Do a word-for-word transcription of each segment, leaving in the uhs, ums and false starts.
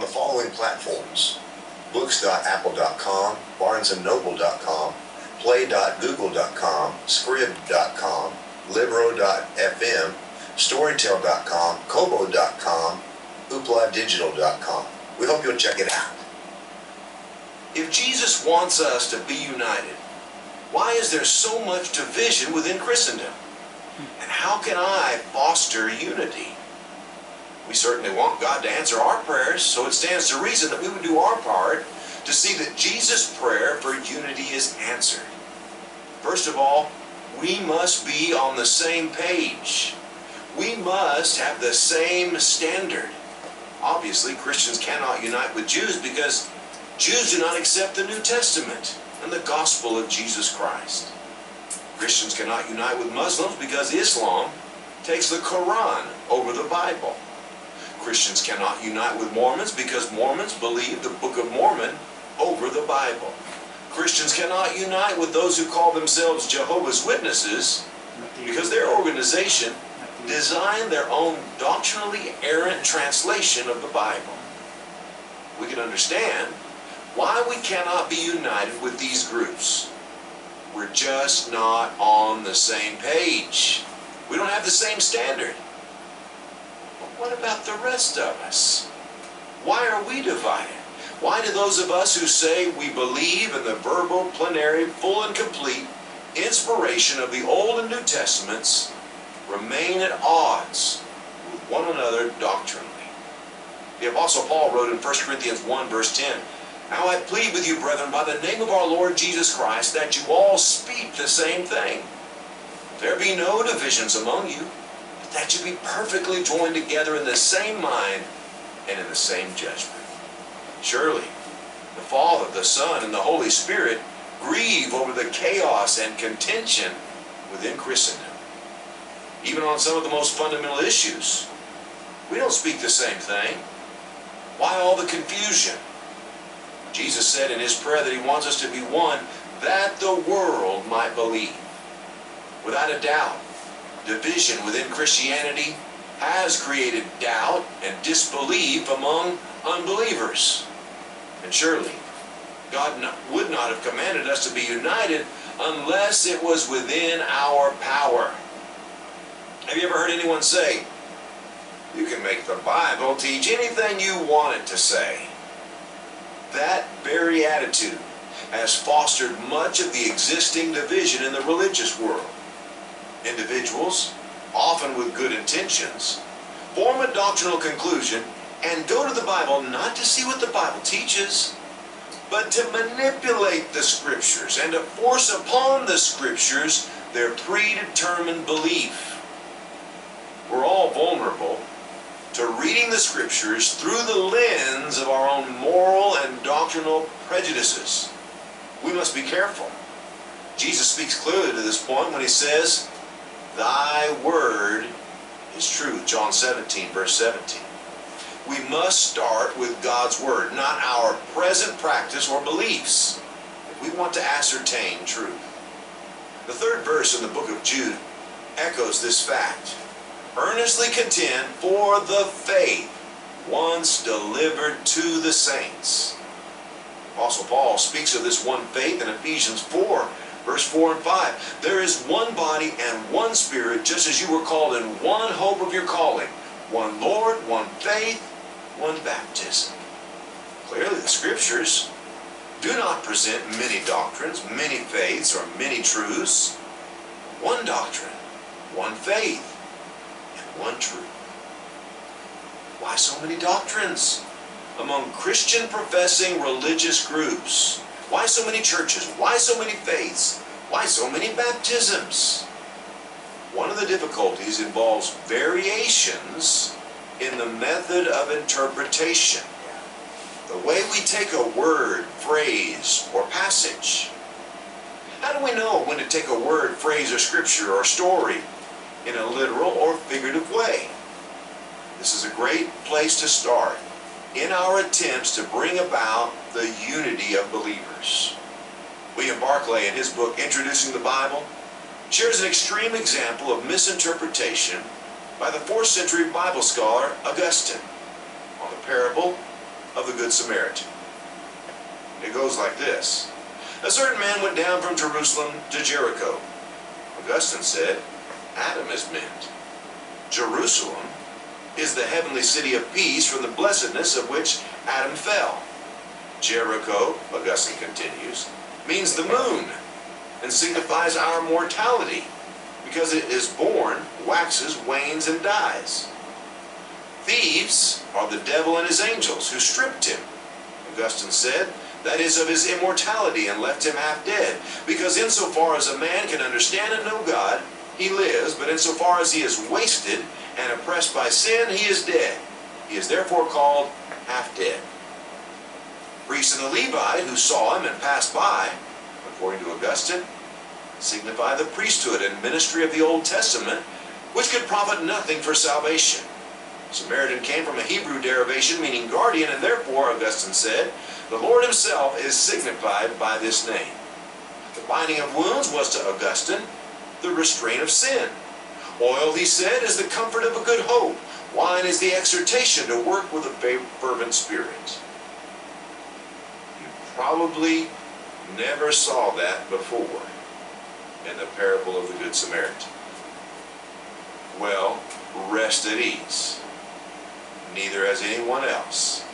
The following platforms: books dot apple dot com, barnes and noble dot com, play dot google dot com, scribd dot com, libro dot f m, storytel dot com, kobo dot com, hoopla digital dot com. We hope you'll check it out. If Jesus wants us to be united, why is there so much division within Christendom? And how can I foster unity? We certainly want God to answer our prayers, so it stands to reason that we would do our part to see that Jesus' prayer for unity is answered. First of all, we must be on the same page. We must have the same standard. Obviously, Christians cannot unite with Jews because Jews do not accept the New Testament and the gospel of Jesus Christ. Christians cannot unite with Muslims because Islam takes the Quran over the Bible. Christians cannot unite with Mormons because Mormons believe the Book of Mormon over the Bible. Christians cannot unite with those who call themselves Jehovah's Witnesses because their organization designed their own doctrinally errant translation of the Bible. We can understand why we cannot be united with these groups. We're just not on the same page. We don't have the same standard. But what about the rest of us? Why are we divided? Why do those of us who say we believe in the verbal, plenary, full and complete inspiration of the Old and New Testaments remain at odds with one another doctrinally? The Apostle Paul wrote in First Corinthians one, verse ten, "Now I plead with you, brethren, by the name of our Lord Jesus Christ, that you all speak the same thing. There be no divisions among you, but that you be perfectly joined together in the same mind and in the same judgment." Surely, the Father, the Son, and the Holy Spirit grieve over the chaos and contention within Christendom. Even on some of the most fundamental issues, we don't speak the same thing. Why all the confusion? Jesus said in his prayer that he wants us to be one, that the world might believe. Without a doubt, division within Christianity has created doubt and disbelief among unbelievers. And surely, God n-, would not have commanded us to be united unless it was within our power. Have you ever heard anyone say, "You can make the Bible teach anything you want it to say"? That very attitude has fostered much of the existing division in the religious world. Individuals, often with good intentions, form a doctrinal conclusion and go to the Bible not to see what the Bible teaches, but to manipulate the Scriptures and to force upon the Scriptures their predetermined belief. We're all vulnerable to reading the Scriptures through the lens of our own moral and doctrinal prejudices. We must be careful. Jesus speaks clearly to this point when he says, "Thy word is truth," John seventeen, verse seventeen. We must start with God's word, not our present practice or beliefs, if we want to ascertain truth. The third verse in the book of Jude echoes this fact. "Earnestly contend for the faith once delivered to the saints." Apostle Paul speaks of this one faith in Ephesians four, verse four and five. "There is one body and one Spirit, just as you were called in one hope of your calling, one Lord, one faith, one baptism." Clearly, the Scriptures do not present many doctrines, many faiths, or many truths. One doctrine, one faith, and one truth. Why so many doctrines among Christian professing religious groups? Why so many churches? Why so many faiths? Why so many baptisms? One of the difficulties involves variations in the method of interpretation. The way we take a word, phrase, or passage. How do we know when to take a word, phrase, or scripture, or story in a literal or figurative way? This is a great place to start in our attempts to bring about the unity of believers. William Barclay, in his book Introducing the Bible, shares an extreme example of misinterpretation by the fourth century Bible scholar Augustine on the parable Good Samaritan. It goes like this. A certain man went down from Jerusalem to Jericho. Augustine said, Adam is meant. Jerusalem is the heavenly city of peace from the blessedness of which Adam fell. Jericho, Augustine continues, means the moon and signifies our mortality because it is born, waxes, wanes, and dies. Thieves are the devil and his angels who stripped him, Augustine said, that is, of his immortality, and left him half dead. Because insofar as a man can understand and know God, he lives, but insofar as he is wasted and oppressed by sin, he is dead. He is therefore called half dead. Priests and the Levite who saw him and passed by, according to Augustine, signify the priesthood and ministry of the Old Testament, which could profit nothing for salvation. Samaritan came from a Hebrew derivation meaning guardian, and therefore, Augustine said, the Lord himself is signified by this name. The binding of wounds was to Augustine the restraint of sin. Oil, he said, is the comfort of a good hope. Wine is the exhortation to work with a fa- fervent spirit. You probably never saw that before in the parable of the Good Samaritan. Well, rest at ease. Neither has anyone else,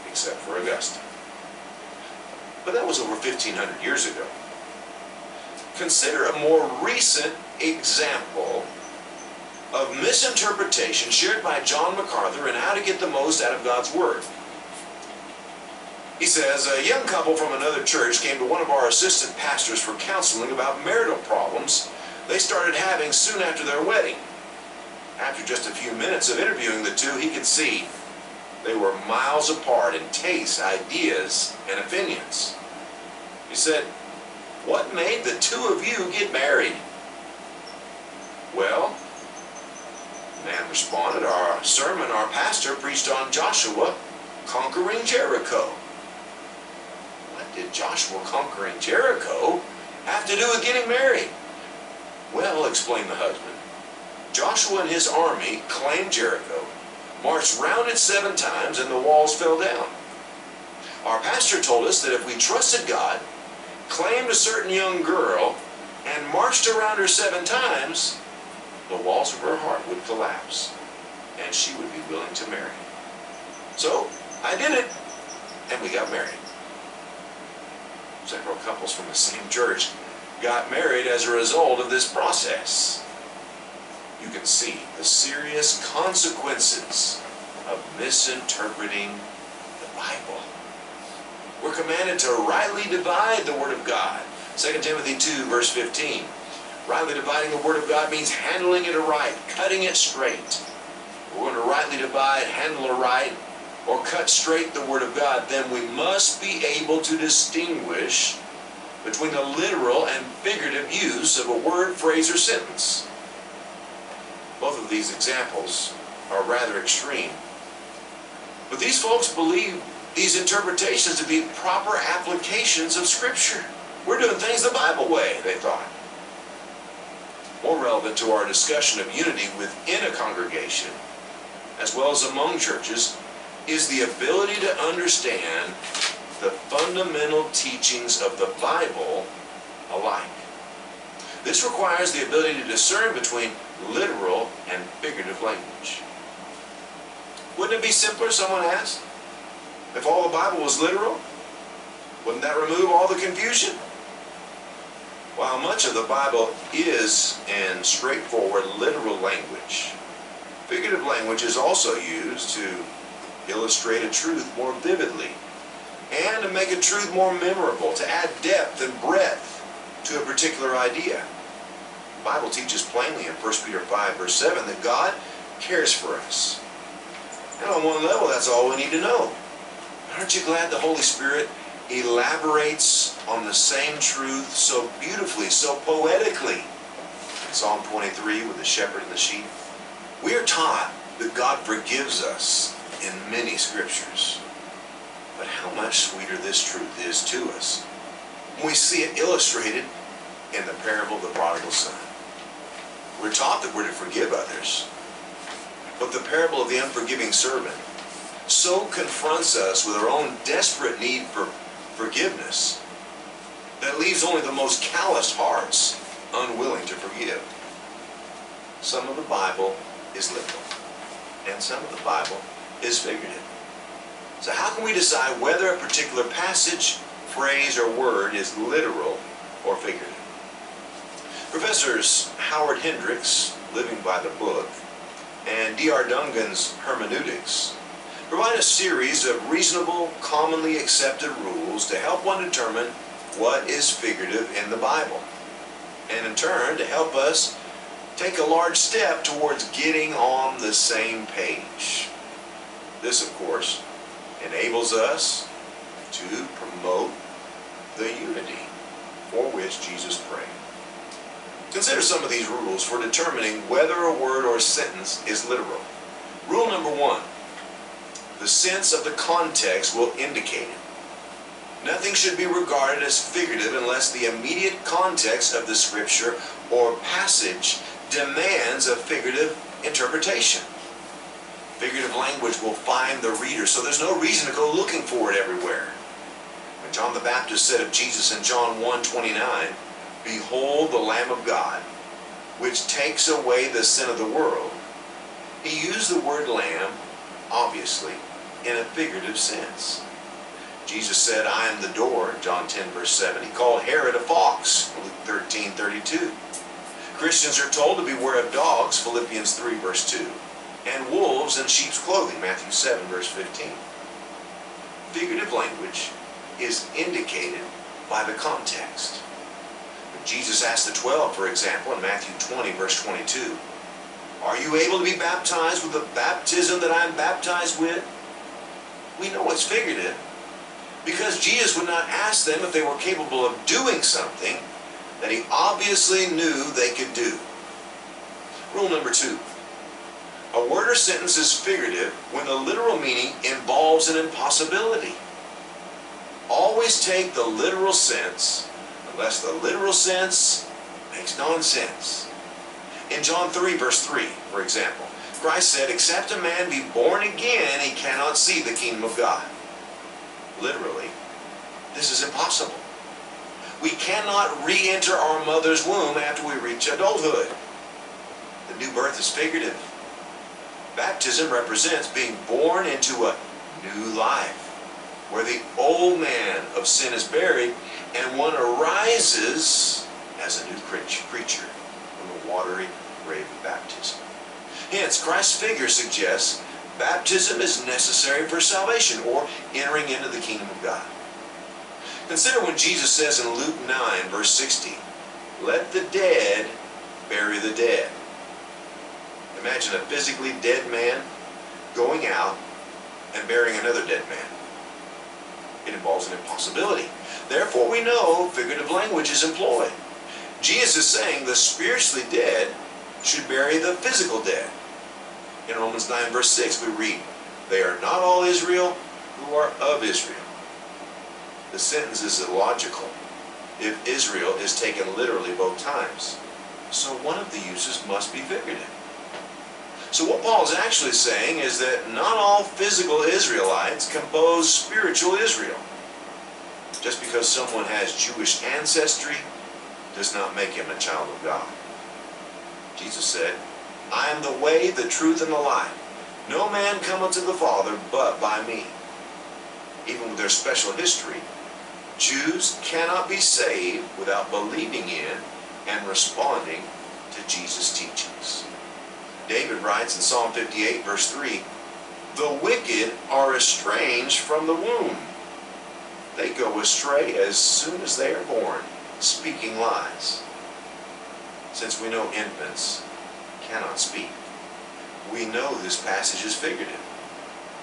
except for Augustine. But that was over fifteen hundred years ago. Consider a more recent example of misinterpretation shared by John MacArthur in How to Get the Most Out of God's Word. He says, a young couple from another church came to one of our assistant pastors for counseling about marital problems they started having soon after their wedding. After just a few minutes of interviewing the two, he could see they were miles apart in tastes, ideas, and opinions. He said, what made the two of you get married? Well, the man responded, our sermon, our pastor preached on Joshua conquering Jericho. What did Joshua conquering Jericho have to do with getting married? Well, explained the husband, Joshua and his army claimed Jericho, marched round it seven times, and the walls fell down. Our pastor told us that if we trusted God, claimed a certain young girl, and marched around her seven times, the walls of her heart would collapse, and she would be willing to marry. So, I did it, and we got married. Several couples from the same church got married as a result of this process. You can see the serious consequences of misinterpreting the Bible. We're commanded to rightly divide the Word of God. Second Timothy two, verse fifteen. Rightly dividing the Word of God means handling it aright, cutting it straight. We're going to rightly divide, handle aright, or cut straight the Word of God, then we must be able to distinguish between the literal and figurative use of a word, phrase, or sentence. Both of these examples are rather extreme. But these folks believed these interpretations to be proper applications of Scripture. We're doing things the Bible way, they thought. More relevant to our discussion of unity within a congregation, as well as among churches, is the ability to understand the fundamental teachings of the Bible alike. This requires the ability to discern between literal and figurative language. Wouldn't it be simpler, someone asked, if all the Bible was literal? Wouldn't that remove all the confusion? While much of the Bible is in straightforward literal language, figurative language is also used to illustrate a truth more vividly and to make a truth more memorable, to add depth and breadth to a particular idea. The Bible teaches plainly in First Peter five, verse seven, that God cares for us. And on one level, that's all we need to know. Aren't you glad the Holy Spirit elaborates on the same truth so beautifully, so poetically? In Psalm twenty-three, with the shepherd and the sheep, we are taught that God forgives us in many scriptures. But how much sweeter this truth is to us when we see it illustrated in the parable of the prodigal son. We're taught that we're to forgive others, but the parable of the unforgiving servant so confronts us with our own desperate need for forgiveness that leaves only the most calloused hearts unwilling to forgive. Some of the Bible is literal, and some of the Bible is figurative. So, how can we decide whether a particular passage, phrase, or word is literal or figurative? Professors Howard Hendricks, Living by the Book, and D R Dungan's Hermeneutics provide a series of reasonable, commonly accepted rules to help one determine what is figurative in the Bible, and in turn to help us take a large step towards getting on the same page. This, of course, enables us to promote the unity for which Jesus prayed. Consider some of these rules for determining whether a word or sentence is literal. Rule number one: the sense of the context will indicate it. Nothing should be regarded as figurative unless the immediate context of the scripture or passage demands a figurative interpretation. Figurative language will find the reader, so there's no reason to go looking for it everywhere. When John the Baptist said of Jesus in John one twenty-nine, "Behold the Lamb of God, which takes away the sin of the world," he used the word lamb, obviously, in a figurative sense. Jesus said, "I am the door," John ten, verse seven. He called Herod a fox, Luke thirteen thirty-two. Christians are told to beware of dogs, Philippians three, verse two, and wolves in sheep's clothing, Matthew seven, verse fifteen. Figurative language is indicated by the context. When Jesus asked the twelve, for example, in Matthew twenty, verse twenty-two, "Are you able to be baptized with the baptism that I am baptized with?" We know it's figurative, because Jesus would not ask them if they were capable of doing something that he obviously knew they could do. Rule number two: a word or sentence is figurative when the literal meaning involves an impossibility. Always take the literal sense, unless the literal sense makes nonsense. In John three, verse three, for example, Christ said, "Except a man be born again, he cannot see the kingdom of God." Literally, this is impossible. We cannot re-enter our mother's womb after we reach adulthood. The new birth is figurative. Baptism represents being born into a new life, where the old man of sin is buried and one arises as a new cre-, creature from the watery grave of baptism. Hence, Christ's figure suggests baptism is necessary for salvation, or entering into the kingdom of God. Consider when Jesus says in Luke nine, verse sixty, "Let the dead bury the dead." Imagine a physically dead man going out and burying another dead man. It involves an impossibility. Therefore, we know figurative language is employed. Jesus is saying the spiritually dead should bury the physical dead. In Romans nine, verse six, we read, "They are not all Israel who are of Israel." The sentence is illogical if Israel is taken literally both times. So one of the uses must be figurative. So what Paul is actually saying is that not all physical Israelites compose spiritual Israel. Just because someone has Jewish ancestry does not make him a child of God. Jesus said, "I am the way, the truth, and the life. No man cometh to the Father but by me." Even with their special history, Jews cannot be saved without believing in and responding to Jesus' teachings. David writes in Psalm fifty-eight, verse three, "The wicked are estranged from the womb. They go astray as soon as they are born, speaking lies." Since we know infants cannot speak, we know this passage is figurative.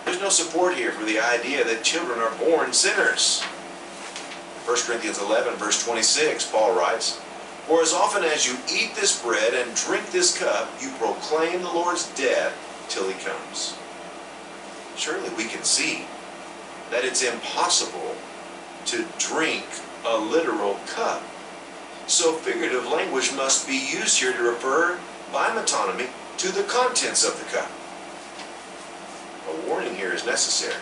There's no support here for the idea that children are born sinners. First Corinthians eleven, verse twenty-six, Paul writes, "For as often as you eat this bread and drink this cup, you proclaim the Lord's death till he comes." Surely we can see that it's impossible to drink a literal cup. So figurative language must be used here to refer by metonymy to the contents of the cup. The warning here is necessary.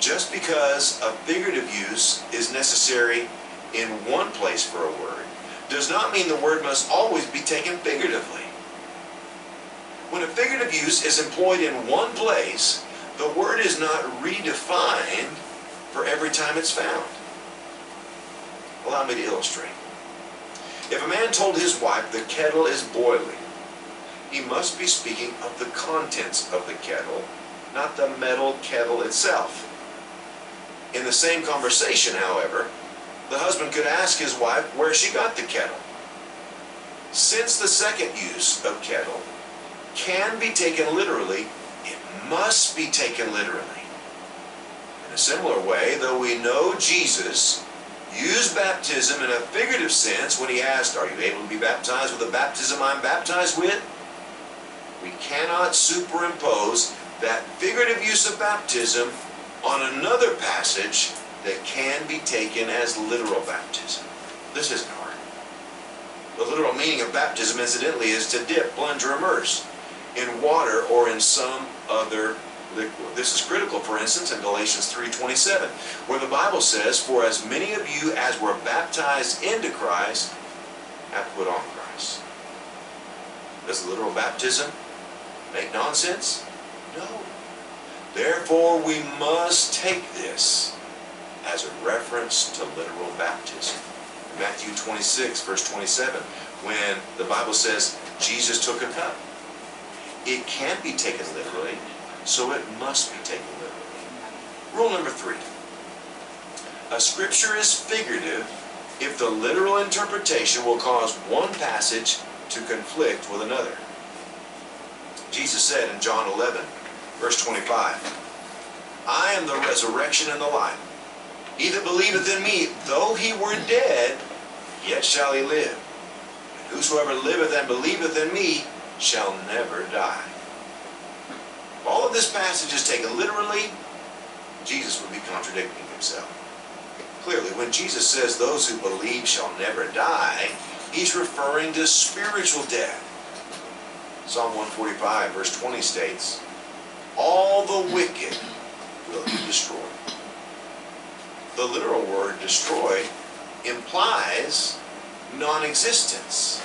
Just because a figurative use is necessary in one place for a word does not mean the word must always be taken figuratively. When a figurative use is employed in one place, the word is not redefined for every time it's found. Allow me to illustrate. If a man told his wife the kettle is boiling, he must be speaking of the contents of the kettle, not the metal kettle itself. In the same conversation, however, the husband could ask his wife where she got the kettle. Since the second use of kettle can be taken literally, it must be taken literally. In a similar way, though we know Jesus used baptism in a figurative sense when he asked, "Are you able to be baptized with the baptism I'm baptized with?" We cannot superimpose that figurative use of baptism on another passage that can be taken as literal baptism. This isn't hard. The literal meaning of baptism, incidentally, is to dip, plunge, or immerse in water or in some other liquid. This is critical, for instance, in Galatians three twenty-seven, where the Bible says, "For as many of you as were baptized into Christ have put on Christ." Does literal baptism make nonsense? No. Therefore, we must take this as a reference to literal baptism. In Matthew twenty-six, verse twenty-seven, when the Bible says Jesus took a cup, it can be taken literally, so it must be taken literally. Rule number three. A scripture is figurative if the literal interpretation will cause one passage to conflict with another. Jesus said in John eleven, verse twenty-five, "I am the resurrection and the life. He that believeth in me, though he were dead, yet shall he live. And whosoever liveth and believeth in me shall never die." If all of this passage is taken literally, Jesus would be contradicting himself. Clearly, when Jesus says, "Those who believe shall never die," he's referring to spiritual death. Psalm one forty-five, verse twenty states, "All the wicked will be destroyed." The literal word destroyed implies non-existence.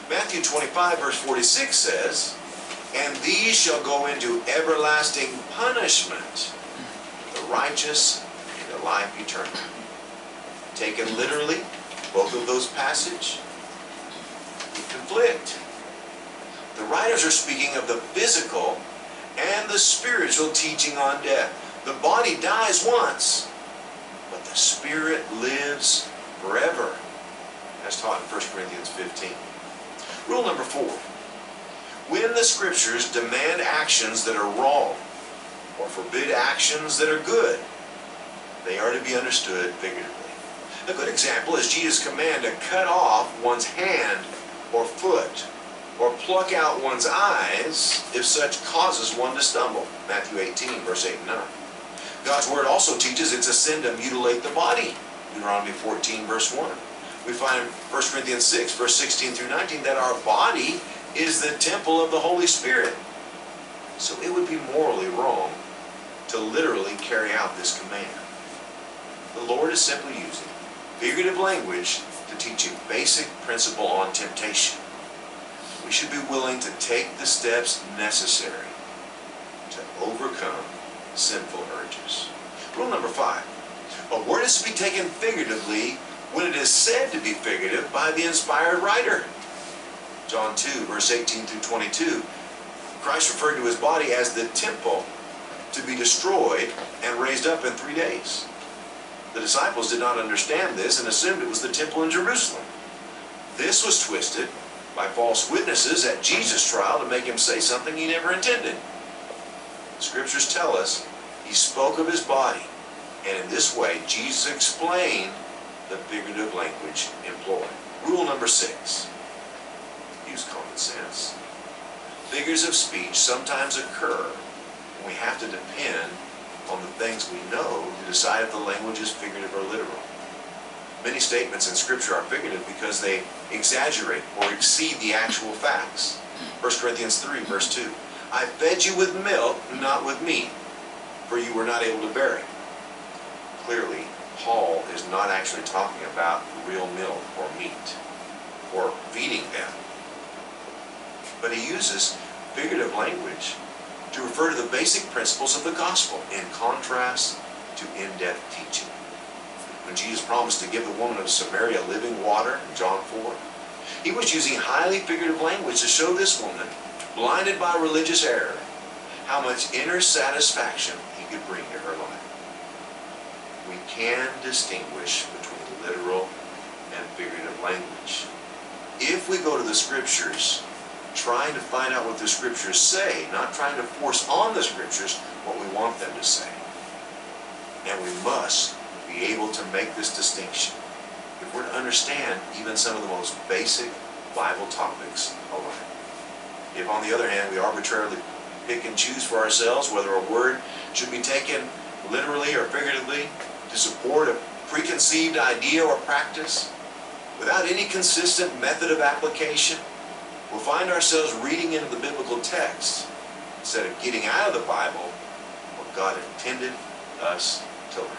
Matthew twenty-five, verse forty-six says, "And these shall go into everlasting punishment, the righteous into life eternal." Taken literally, both of those passages would conflict. The writers are speaking of the physical and the spiritual teaching on death. The body dies once, but the spirit lives forever, as taught in First Corinthians fifteen. Rule number four. When the scriptures demand actions that are wrong or forbid actions that are good, they are to be understood figuratively. A good example is Jesus' command to cut off one's hand or foot or pluck out one's eyes if such causes one to stumble. Matthew eighteen, verse eight and nine. God's word also teaches it's a sin to mutilate the body. Deuteronomy fourteen, verse one. We find in First Corinthians six, verse sixteen through nineteen, that our body is the temple of the Holy Spirit. So it would be morally wrong to literally carry out this command. The Lord is simply using figurative language to teach a basic principle on temptation. We should be willing to take the steps necessary to overcome sinful urges. Rule number five. A word is to be taken figuratively when it is said to be figurative by the inspired writer. John two, verse eighteen through twenty-two, Christ referred to his body as the temple to be destroyed and raised up in three days. The disciples did not understand this and assumed it was the temple in Jerusalem. This was twisted by false witnesses at Jesus' trial to make him say something he never intended. The scriptures tell us he spoke of his body, and in this way Jesus explained the figurative language employed. Rule number six. Use common sense. Figures of speech sometimes occur, and we have to depend on the things we know to decide if the language is figurative or literal. Many statements in Scripture are figurative because they exaggerate or exceed the actual facts. First Corinthians three, verse two, I fed you with milk, not with meat, for you were not able to bear it. Clearly, Paul is not actually talking about real milk or meat or feeding them, but he uses figurative language to refer to the basic principles of the gospel in contrast to in-depth teaching. When Jesus promised to give the woman of Samaria living water in John four, he was using highly figurative language to show this woman, blinded by religious error, how much inner satisfaction he could bring to her life. We can distinguish between literal and figurative language. If we go to the scriptures trying to find out what the scriptures say, not trying to force on the scriptures what we want them to say, and we must be able to make this distinction if we're to understand even some of the most basic Bible topics alike. If, on the other hand, we arbitrarily pick and choose for ourselves whether a word should be taken literally or figuratively to support a preconceived idea or practice, without any consistent method of application, we'll find ourselves reading into the biblical text instead of getting out of the Bible what God intended us to learn.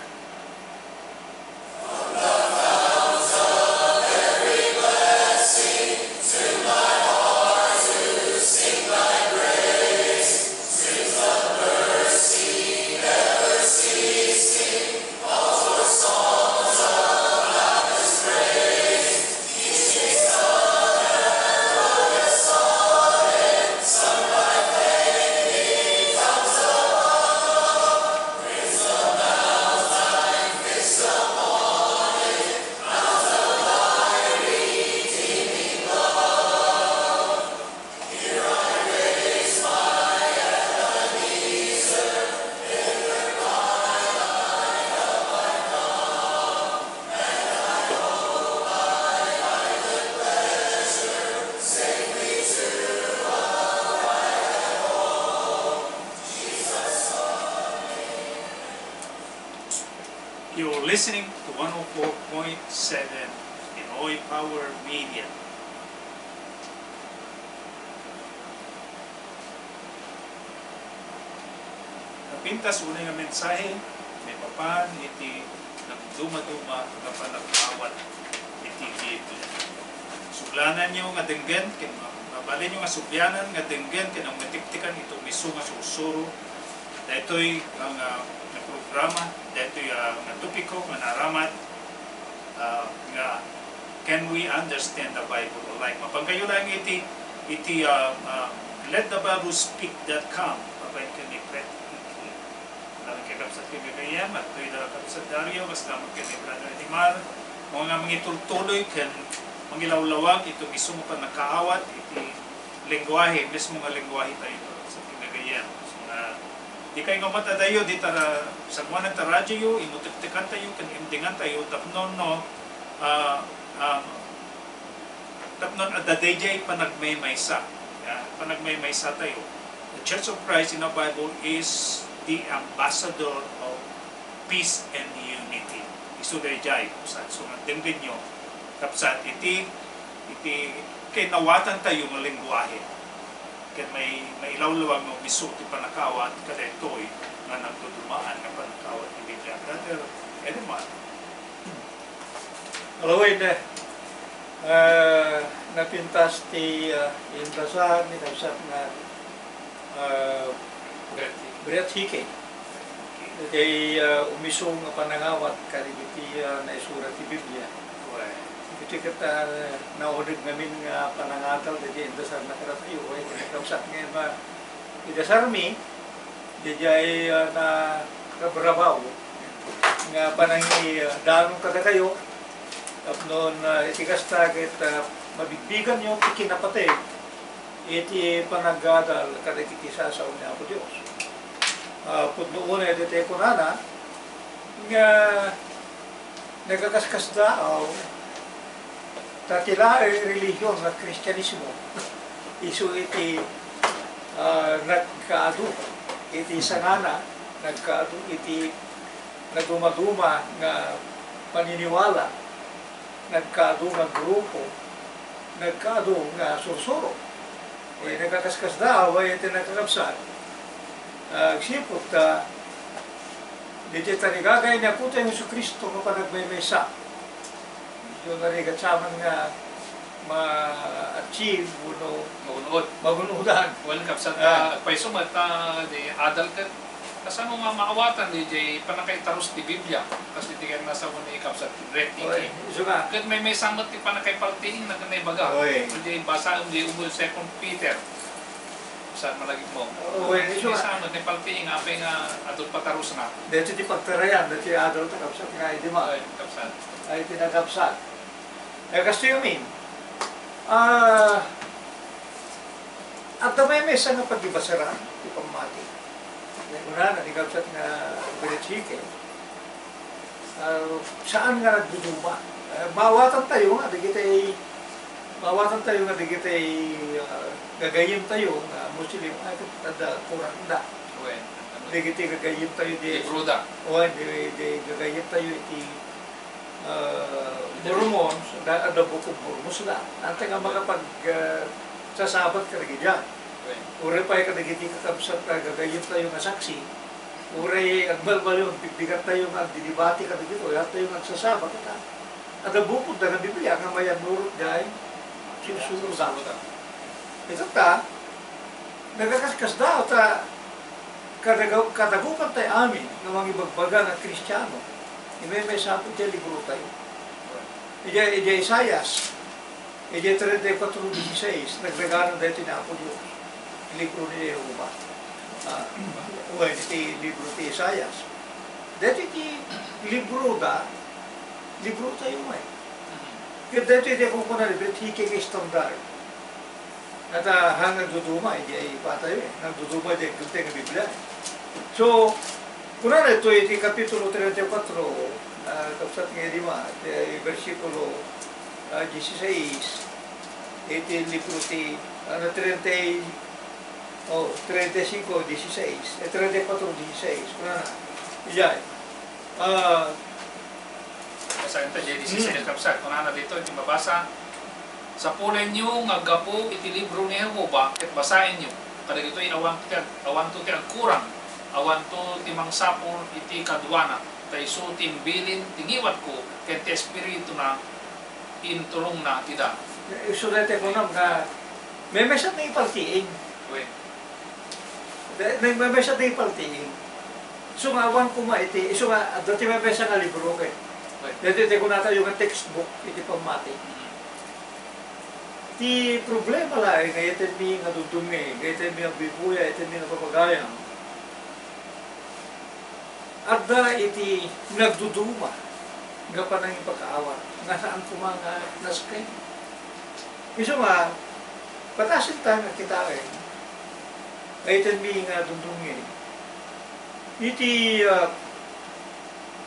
You're listening to one oh four point seven Pinoy Power Media. Napintas unay nga mensahe maipapan iti nagdumaduma nga panag-awat iti Biblia. Suglananyo nga denggen ken ma-, mabalinyo nga sublianan nga denggen ken matiktikan iti umiso nga sursuro daytoy nga, nga programa, daytoy, ah, nga topiko nga naaramat, ah, nga Can We Understand the Bible Alike? Mapankayo laeng iti, iti, ah, ah, let the Bible speak dot com. Babaen ken ni Brett Hickey. Laeng kay Kabsat ken Gagayan, adtoy da Kabsat Dario, kas laeng ken ni Brother Animal, mga mangitultuloy ken mangilawlawag iti mismo nga pannakaawat iti lengguahe, mismo nga lengguahe tayo, Kabsat ken Gagayan. So, nga, di kayo nga matadayo, di tara, sanguanan ta radyo, imutektekan tayo, ken imdengan tayo, tapno, no, ah, ah, tapno adda daydiay panagmaymaysa. Ah, panagmaymaysa tayo. The Church of Christ in the Bible is the ambassador of peace and unity. Isu daydiay, kabsat, so nga, denggenyo, kabsat, iti, iti kinawatan tayo nga lengguahe. Ken may, mailawlawag nga umiso ti pannakaawat kadaytoy nga nagdudumaan nga pannakaawat ti Biblia. Brother Edmar. Aluin, eh, ah, napintas ti, ah, indasar ni kabsat nga, ah, Brett Hickey. Brett Hickey. Iti, ah, umiso nga panangawat kadagiti, ah, naisura ti Biblia. Wen. Iti ket, ah, nauneg ngamin nga panangadal dagiti indasarna kadatayo, wen, iti kabsat nga ima-, idasarmi, daydiay, ah, nakabrabaw nga panangidanon kadakayo, tapno, ah, iti kasta ket, ah, mabigbiganyo ti kinapateg iti panagadal kadagiti sasao ni Apo Dios. Ah, pudno unay daytoy kunana nga nagkakaskasdaaw ta ti laeng relihion nga Kristianismo isu iti, ah, nagkaadu iti sangana, nagkaadu iti nadumaduma nga paniniwala, nagkaadu nga grupo, nagkaadu nga sursuro. Eh, nagkakaskasdaaw, eh, ti nakakabsat. Ah, agsipud ta, ditoy tarigagay ni Apotayo Jesu-Cristo nga panagmaymaysa. Medyo narigat sa amin nga ma-achieve wenno magun-odan. Well, kabsat, ah, payso met, ah, di adal ket kasano nga maawatan di jay pannakaitarus ti Biblia? Kas iti ken nasa wenno ikabsat ti Greek thinking. Oy, isu nga. Ket maymaysa met ti pannakaipaltiing na ken naibaga. Oy. Di basa, di umul Second Peter. Saan malagip mo? Oy, isu nga. Maymaysa met ti paltiing apay nga adu patarusna. Dito ti pagtarayan, dito ti adal ta kabsat nga, di ba? Oy, kabsat. Ay, ti nakabsat. Eh, kastoy amin. Ah, adda maymaysa nga pagibasaran ti pammati. Kunana, ni kabsat nga Brett Hickey, ah, saan nga nagduduma. Eh, maawatan tayo nga, dagiti, maawatan tayo nga dagiti, ah, gagayyem tayo nga Muslim, ay, adda Quran da. Wen, ano? Dagiti gagayyem tayo di Libro da. Wen, di, di gagayyem tayo iti ah, Mormons, da, da Book of Mormons da. Anta nga makapag, ah, sasabat kadagiti. Uray pay kadagiti kakabsat a gagayyem tayo nga saksi, uray agbalbaliw, agbibbigat tayo nga agdidibati kadagito, adda tayo nga agsasabat, ta adda bukod da nga Biblia nga mayannurot jay sinsuroda. Itatta, nagakaskasdaaw ta kadaga-, kadagukan tayo amin nga mangibagbaga nga Kristiano, imaymaysa pay ti libro tayo. Idiay, idiay Isaias, idiay treinta y cuatro dieciséis, nagdaganan daytoy ni Apo Dios, libro ni Jehovah. Ah, wen, iti libro ti Isaias. Daytoy ti libro da, libro tayo met. Ket daytoy ti kunkuna ni Brett Hickey nga standard. Ata, ha, nagduduma, idiay patayo, eh. Nagduduma, idiay genteng nga Biblia, eh. So, kunana ito iti Kapitulo treinta y cuatro, ah, kabsat nga lima, iti bersikulo, ah, dieciséis, iti libro ti, ano, treinta y, oh, treinta y cinco dieciséis, eh, treinta y cuatro dieciséis, kunana, idiay. Ah. Basaen ta diay dieciséis, hmm, kabsat, kunana dito, iti mabasa, "Sapulenyo nga aggapu iti libro ni Jehovah ket basaenyo. Kadagitoy awanto ti ag-, awanto ti agkurang, awanto ti mangsapul iti kaduana, ta isu ti imbilin ti ngiwatko ken ti Espirituna intulongna ti da." Isu daytoy kunam nga, maymaysa nga ipaltiing. Wen. Da-, may, maymaysa ti ipaltiing. Isu nga awan koma iti, isu nga, adda ti maymaysa nga libro ket. Wen. Daytoy ti kunatayo nga textbook iti pammati. Mm. Ti problema laeng nga itemmi nga dumdumngeg, nga itemmi nga buybuya, itemmi nga pabagayam. Adda iti nagduduma nga panangipakaawat nga saan koma nga nasken. Isu nga, patasen ta nga kitaen, itemmi nga dumdumngeg. Iti, ah,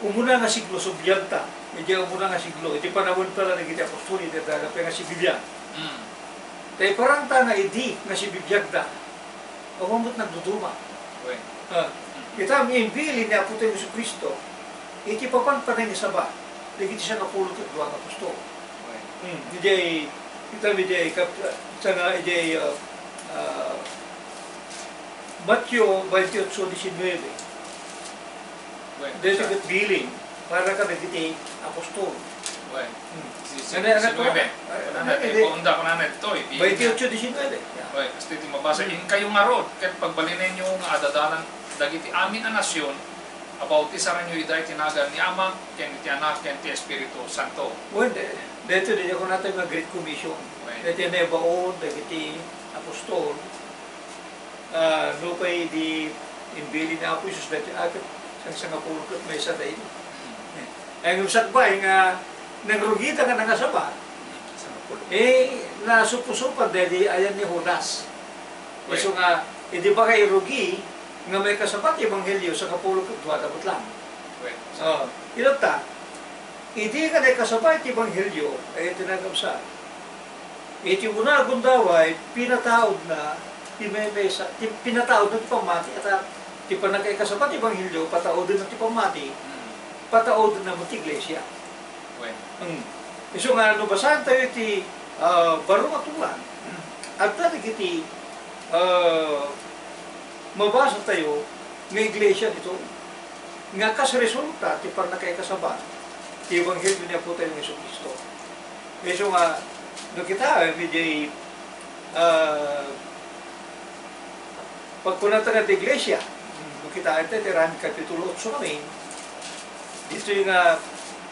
umuna nga siglo, sublian ta. Iti umuna nga siglo, iti panawen pala dagiti apostol, iti adda nga sibibiag. Mm. Ta iparang ta nga idi nga sibibiagda, awan met nagduduma. Wen. Ah, mm, ita, imbilin ni Apotayo Jesu-Cristo iti papan panangisaba dagiti sangapulo ket dua nga apostol. Wen. Hmm, idiay, ita, idiay kap-, sana idiay, ah, ah, Mateo twenty-eight diecinuebe. Wen, daytoy ket bilin para kadagiti apostol. Wen. Hmm. Si, si, ano, ano, diecinuebe. Ano, ano, ano, ano, ano, ano, ano, ano, ano, ano, twenty-eight diecinuebe. Yeah. Wen, kasta iti mabasa, hmm, "Inkayo ngarud, ket pagbalinenyo nga adadalan dagiti amin a nasion, a bautisaranyo ida iti nagan ni Ama, ken iti Anak, ken ti Espiritu Santo." Wen, de-, daytoy, daytoy kunatayo nga Great Commission. Wen. Daytoy naibaon dagiti apostol. Ah, nupay idi imbilin ni Apo Jesus daytoy, ah, ket sangsangapulo ket maysa daydi. Ay, ngem sakbay nga nangrugida nga nangasaba, eh, nasuposopan daydi ayan ni Judas. Isu nga, idi bakay rugi nga maikasaba ti ebanghelio, sangapulo ket dua da met lang. Oh, itatta, idi nga naikasaba ti ebanghelio, ay, tinagapsa. Iti una a gundaway, pinataudna ti maymaysa, ti pinataudna ti pammati, ata ti pannakaikasaba ti ebanghelio, pataudenna ti pammati, hmm, pataudenna met ti iglesia. Wen. Hmm. Isu nga no basaentayo iti, ah, baro nga turan, hmm, adda dagiti Ah, mabasa tayo nga iglesia dito nga kas resulta ti pannakaikasaba ti ebanghelio ni Apo tayo nga Jesu-Cristo. Isu nga, no kitaem, idiay, ah, pagkunata nga ti iglesia, no kitaem tayo, ti Aramid Kapitulo otso kami, dito nga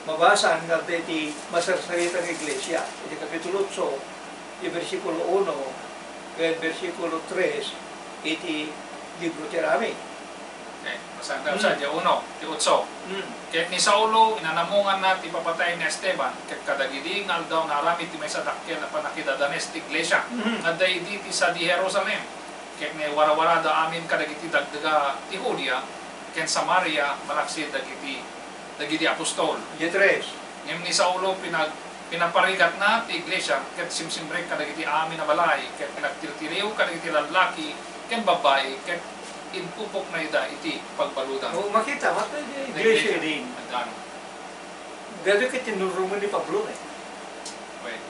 mabasa nga adda iti masarsarita nga iglesia, iti Kapitulo otso, iti bersikulo uno, ken bersikulo tres iti libro ti Aramid. Okay, basaen tayo Hmm. sa dia uno, ti otso. Hmm. Ket ni Saulo, inanamunganna ti ipapatay ni Esteban, ket kadagidi nga aldaw naaramid ti maysa a dakkel a pannakidadanes ti iglesia, Hmm. nga adda idi ti sadi Jerusalem. Ket naiwarawarada amin kadagiti dagdaga ti Judea ken Samaria malaksid dagiti, dagiti apostol. Dia tres. Ngem ni Saulo pinag-, pinaparigatna ti iglesia, ket simsimrek kadagiti amin a balay, ket pinagtirtiriw kadagiti lallaki ken babbai, ket impupokna ida iti pagbaludan. O, makita, matay di iglesia din. Nagano? Daytoy ket tinurungan ni Pablo, eh. Well.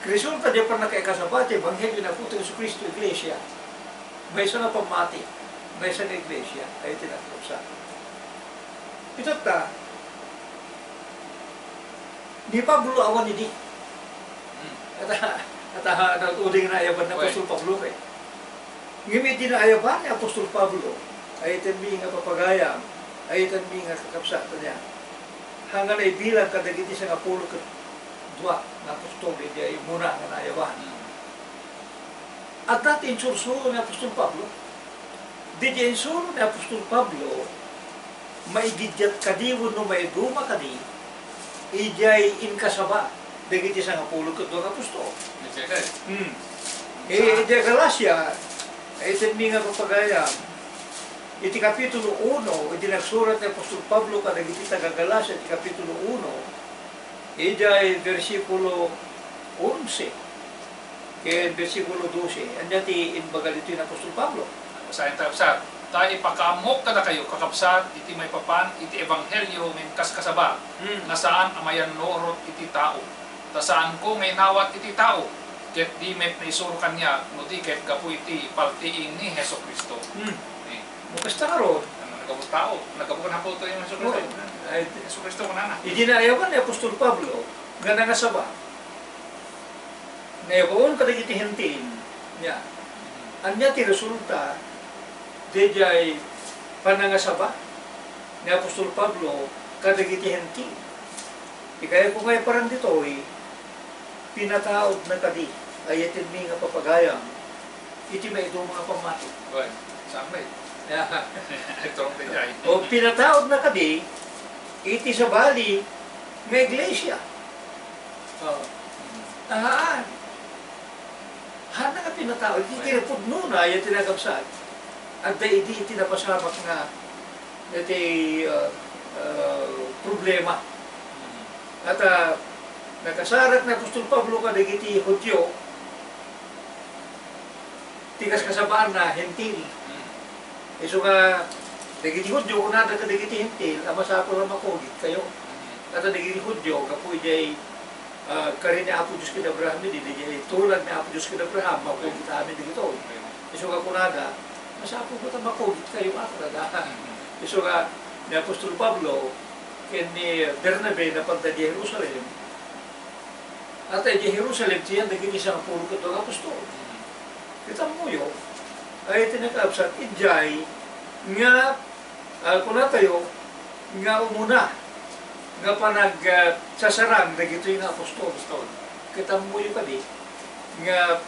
Resulta di pannakaikasaba ti ebanghelio ni Apo Jesu-Cristo, iglesia. Maysa nga pammati, maysa nga iglesia, ay tinatapsa. Itatta, ni Pablo awan idi. Hmm. Ata, ata, ata, uding na ayaban na Well. Apostol Pablo kay. Ngem idi naayaban ni Apostol Pablo, ay itanmi nga papagayam, ay itanmi nga kakabsat niya. Hanggang naibilang kadagiti sangapulo ket dua nga apostol, idi ay umuna nga naayaban. Hmm. Adda ti insursuro ni Apostol Pablo. Didiay insuro ni Apostol Pablo, maigiddiat kadi wenno maiduma kadi, idiay inkasaba dagiti sangapulo ket dua nga apostol. It's okay. Hmm. Eh, idiay Galacia, ay itanmi nga papagayam, iti Kapitulo uno, iti nagsurat ni Apostol Pablo kadagiti taga-Galacia, iti Kapitulo uno, idiay bersikulo onse ken bersikulo dose. Ania ti imbaga ditoy ni Apostol Pablo? Basaen ta, kakabsat. Ta ipakaammok kadakayo, kakabsat, iti maipapan iti ebanghelio nga inkaskasaba, Hmm. nga saan a mayannurot iti tao. Ta saanko nga inawat iti tao, ket di met naisuro kaniak, no di ket gapu iti paltiing ni Jesu-Cristo. Hmm. Eh. Mo kasta ngarud. Ano, naggapu tao, naggapu kan Apo tayo nga Jesu-Cristo. Oo. Ay, Jesu-Cristo kunana. Idi naayaban ni Apostol Pablo nga nangasaba, naibaon kadagiti Hentil niya. Ania ti resulta daydiay panangasaba ni Apostol Pablo kadagiti Hentil? Ikayatko nga iparan ditoy, pinataudna kadi, ay itanmi nga papagayam, iti maiduma nga pammati. Well, saan ba eh? Yeah. Ito ang pinay. O pinataudna kadi, iti sabali nga iglesia. Oh. Aha. Hana nga pinatao, iti kinapudnona, ya ti nagkabsat. Adda idi iti napasamak nga, iti, ah, ah, problema. At, ah, nakasarak ni Apostol Pablo kadagiti Judio, ti kaskasabaanna, Hentil. Isu nga, dagiti Judio, kunada kadagiti Hentil, a masapul a makugitkayo. At dagiti Judio, gapu idiay ah, kari ni Apo Dios ken Abraham idi, diay tulad ni Apo Dios ken Abraham, makugit amin dagitoy. Isu nga kunada, masapul met a makugitkayo, a, kunada. Isu nga ni Apostol Pablo ken ni Bernabe napanta idiay Jerusalem. At idiay Jerusalem, ti yan dagiti sangapulo ket dua nga apostol. Kitammoyo, ay ti nakaabsat, idiay nga Ah, kunatayo nga umuna nga panag, ah, sasarang dagitoy nga apostol. Apostol. Kitammoyo kadi nga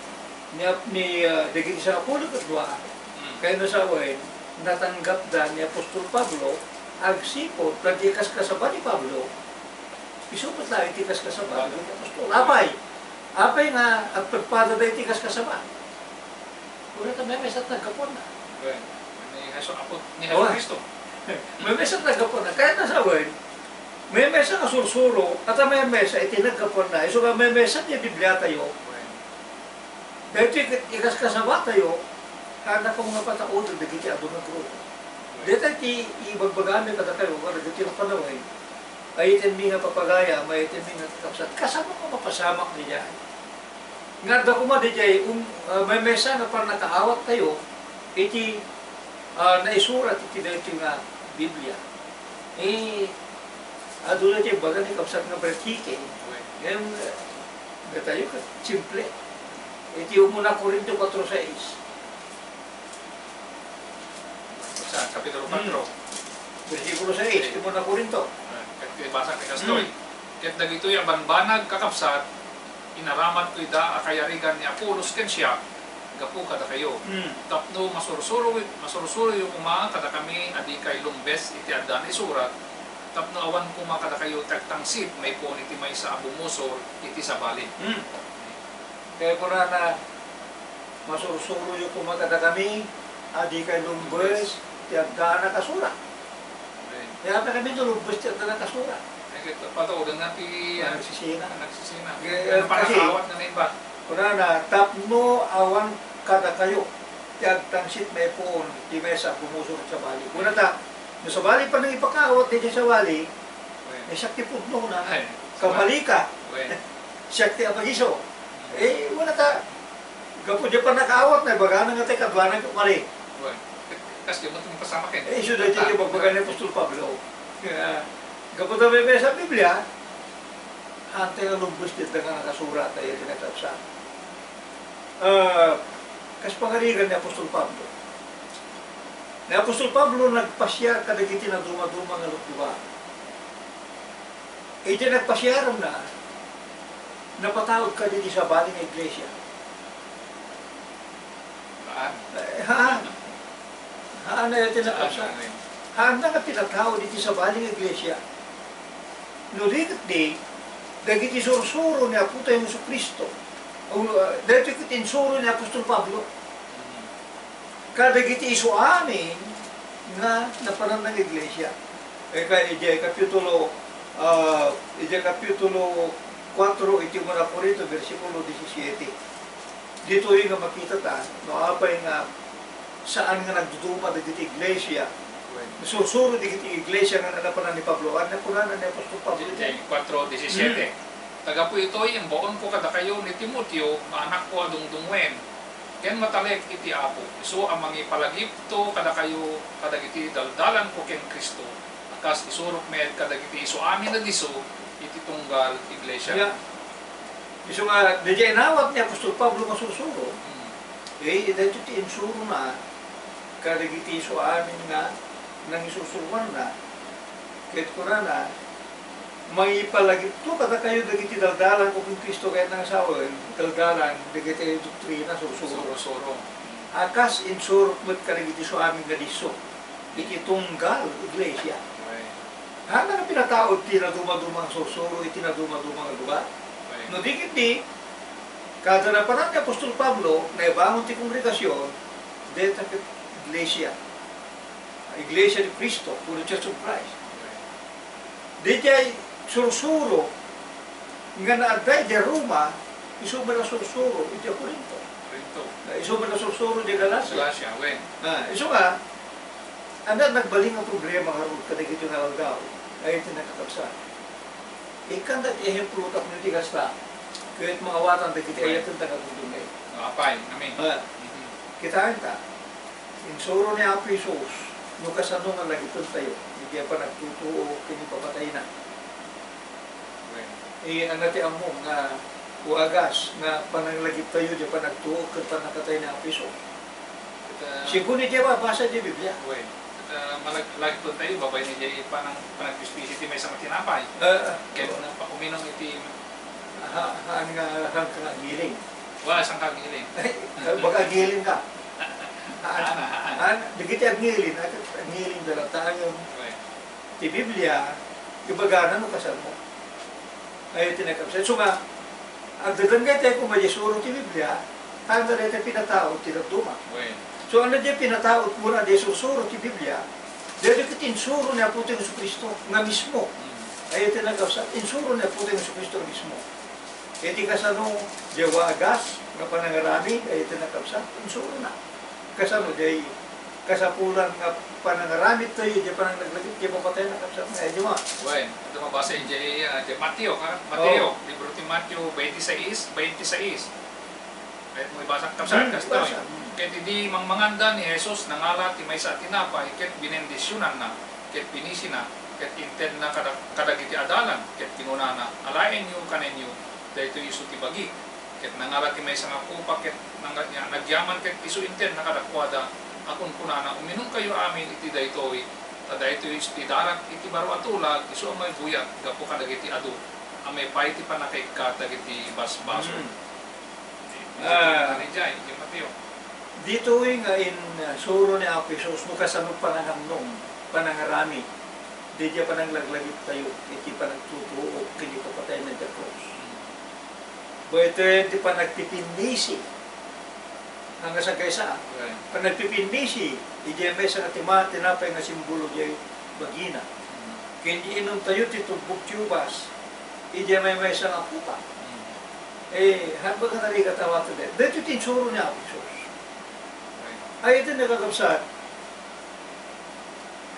ni, ni, ah, dagiti sangapulo ket dua, Mm. kayatna sawen, natanggapda ni Apostol Pablo agsipud ta di kaskasaba ni Pablo, isu met laeng ti kaskasaba Pablo. Dagiti apostol. Apay, apay nga agpadpadada iti kaskasaba? Wala ta maymaysa ti naggapuanna. Wen, ni Jesu, Apo, ni Jesu Cristo. Maymaysa ti naggapuanna. Kayatna sawen, maymaysa nga sursuro, at maymaysa iti naggapuanna. Isu nga maymaysa ti Biblia tayo. Wen. Daytoy ket ikaskasaba tayo, kada ko nga pataudeg dagiti adu nga grupo. Wen. Dayta ti ibagbagami kadakayo, kadagiti nga panawen, ay itinmi nga papagayam, ay itinmi nga kakabsat, kasano nga mapasamak ni Diay? Nga adda koma diay, um, ah, maymaysa nga pannakaawattayo iti, ah, naisurat iti daytoy nga Biblia. Eh, adu daytoy ibaga ni kabsat nga Brett Hickey. Ngem, ah, datayo ket simple. Iti umuna Corinto kuatro sais. Sa Kapitulo Hmm. kuatro. Bersikulo sais, Okay. ti umuna Corinto. Ah, ket ibasa ti kastoy. Hmm. Ket dagitoy a banbanag, kakabsat, inaramatko ida a kayarigan ni Apolos ken siak gapu kadakayo. Hmm. Tapno masursuro-, masursuroyo koma kadakami a dikay lumbes iti adda naisurat, tapno awan koma kadakayo ti agtangsit maipapan iti maysa a bumusor iti sabali. Hmm. Kaya kunana, "Masursuroyo koma kadakami a dikay lumbes ti adda a nakasurat." Amen. Kaya pa kami no lumbes ti adda a nakasurat. Ay, ket pataudan nga ti, ah, Nagsisina. Nagsisina. Kaya, Ano pa kasi, nakawat nga naimbag? Kunana, "Tapno awan kadakayo ti agtangsit maipapan ti maysa a bumusor iti sabali." Kunata, no sabali pa nang ipakaawat daydiay sabali, Amen. Eh, siak ti pudno na. Ay, Kabalika. Amen. Siak ti apag-isu. Eh, wala ta. Gapu diay pannakaawatna, ibagana nga ti kaduana nga pari. Wen. Kas di mo ito mapasama ken. Eh, isu daytoy ti ibagbaga ni Apostol Pablo. Kaya, gapu ta maymaysa a Biblia, hantay nga lumbes ti adda nga nakasurat, ay, iti nagkabsat. Ah, kas pangarigan ni Apostol Pablo. Ni Apostol Pablo nagpasiar kadagiti nadumaduma nga luglugar. Iti nagpasiarna, napataud kadi ti sabali nga iglesia? Haan. Eh, haan. Haan a ti nakabsat. Haan, haan. Haanna nga pinataud iti sabali nga iglesia. No di ketdi, dagiti sursuro ni Apotayo Jesu-Cristo, o, uh, dagiti ket insuro ni Apostol Pablo. Kadagiti isu amin nga napanan nga iglesia. Eh, kay idiay kapitulo, ah, idiay kapitulo kuatro iti Una Corinto, bersikulo disisiete. Ditoy nga makita ta, no apay nga saan nga nagduduma dagiti iglesia. Wen. Sursuro dagiti iglesia nga napanan ni Pablo. Ano kunana ni Apostol Pablo iti? Iti kuatro disisiete. Hmm. Ta gapu itoy, imbaonko kadakayo ni Timoteo nga anakko a dungdunguen. Ken matalek iti Apo, isu a mangipalagipto kadakayo kadagiti daldalanko ken Cristo, a kas isurok met kadagiti isu amin a disso iti tunggal iglesia. Ya. Isu nga, daydiay inawat ni Apostol Pablo nga sursuro, Hmm. eh, daytoy ti insurona kadagiti isu amin nga nangisursuroanna. Ket kunana, "Mangipalagipto kadakayo dagiti daldalan ko ken Cristo ket nangasawen, daldalan dagiti doktrina, sursuro." Sursuro. A kas insurok met kadagiti isu amin nga disso iti tunggal iglesia. Right. Haan nga pinataud ti nadumaduma nga sursuro iti nadumaduma nga lugar. Right. No di ketdi, kada napanan ni Apostol Pablo, naibangon ti kongregasion, deta ket iglesia. Iglesia ni Cristo, wenno Church of Christ. Daydiay sursuro nga naadda idiay Roma, isu met a sursuro idiay Corinto. Corinto. Isu met a sursuro idiay Galacia. Galacia, wen. Ah, isu nga, adda nagbalin nga problema ngarud kadagiti nga aldaw, ay iti nakakabsat. Ikkanta ti ehemplo tapno iti kasta, ket maawatan dagiti Wen. Ayaten ta nga agdudumngeg. Apay, amen. Ah, Mhm. kitaen ta. Insuro ni Apo Jesus no kasano nga lagipentayo idiay panagtutuo ken ipapatayna. Wen. Eh, ania ti ammom nga wagas nga pananglagiptayo idiay panagtuo ken pannakatay ni Apo Jesus? Ket, ah, Sigun idiay babasa idiay Biblia. Wen. Ket, ah, malag-, lagipentayo babaen idiay panang-, panagpispisi ti maysa nga tinapay. Ah, ah. Ken, ah, pauminum iti Ha-, haan nga, haan ka nga agiling. Wa, saan ka agiling? Ay, baka agiling ka. Haan, Haan, haan. haan, dagiti agiling, at agiling da latta, ayun. Right. Ti Biblia, ibagana no kasano. Ay, tinakapsat. So nga, agdadangay tayo kung magisuro ti Biblia, tanda tayo pinatao ti dadduma. Right. So, ano di pinatao, muna di sursuro ti Biblia, dahil iti insuro ni Apo Jesu Cristo, nga mismo. Mm. Ay, tinakapsat, insuro ni Apo Jesu Cristo mismo. Iti kasano, diay wagas nga panangaramid, ay iti nakabsat, insurona. Kasano, diay kasapulan nga panangaramid tayo, diay pananglagip, diay mapatay nakabsat nga, ay, di ma. Wen, ito mabasa yung diay, ah, diay Mateo, ha? Mateo, Oh. libro ti Mateo, twenty-six, twenty-six. Ket mo ibasak, kabsat, hmm, kastoy. Ibasa. Hmm. Ket idi mangmanganda ni Jesus, nangala ti maysa a tinapay, ket binendisionanna, ket pinisina, ket intedna kada-, kadagiti adalan, ket kinunana, "Alaenyo, kanenyo, daytoy isu ti bagik." Ket nangala ti maysa nga kopa, ket nang-, nagyaman, ket isu intedna kadakuada, a kunkunana, "Uminumkayo amin iti daytoy, ta daytoy isu ti darak iti baro a tulag, isu a maibuyat gapu kadagiti adu, a maipaay ti pannakaikkat dagiti basbasol." Hmm. Ah, Diay, diay Mateo. Ditoy nga in, ah, suro ni Apo Jesus no kasano panangamnong, panangaramid, diay pananglaglagiptayo iti panagtutuok ken ipapatayna iti krus. Baytoy ti panagpipinnisi. Nga sagkaysa, right, panagpipinnisi, idiay maysa nga tima-, tinapay nga simbolo diay bagina. Mm. Ken inumtayo ti tubbog ti ubas, idiay maymaysa nga kopa. Mm. Eh, haanmo nga narigat a water daytoy. Daytoy ti insuro ni Apo Jesus. Right. Ay, iti nakakabsat,